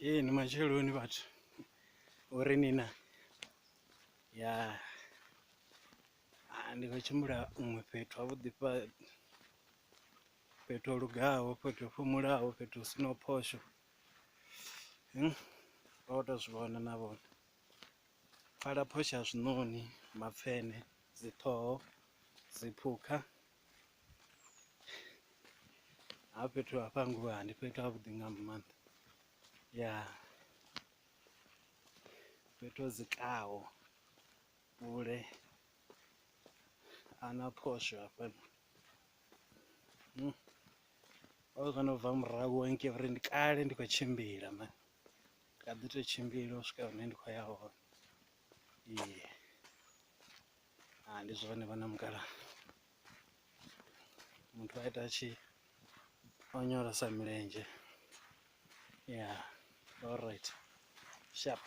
Ee, ndi matsheloni vhathu uri ni na ya ndi khou tshimbila huṅwe fhethu ha vhuḓi fha fhethu ho lugaho fhethu ho fhumulaho fhethu hu sinaho phosho vha kho to zwi vhona na vhone. Pfala phosho ya zwinoni, mapfhene, dzi ṱhoho, dziphukha ha fhethu hafha Nguvhani ndi fhethu ha vhuḓi nga maanḓa ya fhethu ho dzikaho kule ahuna phosho hafha zwo no bva murahu hangei uri ndi kale ndi khou tshimbila mani kha ḓi to tshimbila u swika hune ndi khou ya hone ee ndi zwone vhana mukalaha muthu a ita a tshi onyolosa milenzhe ya alright sharp.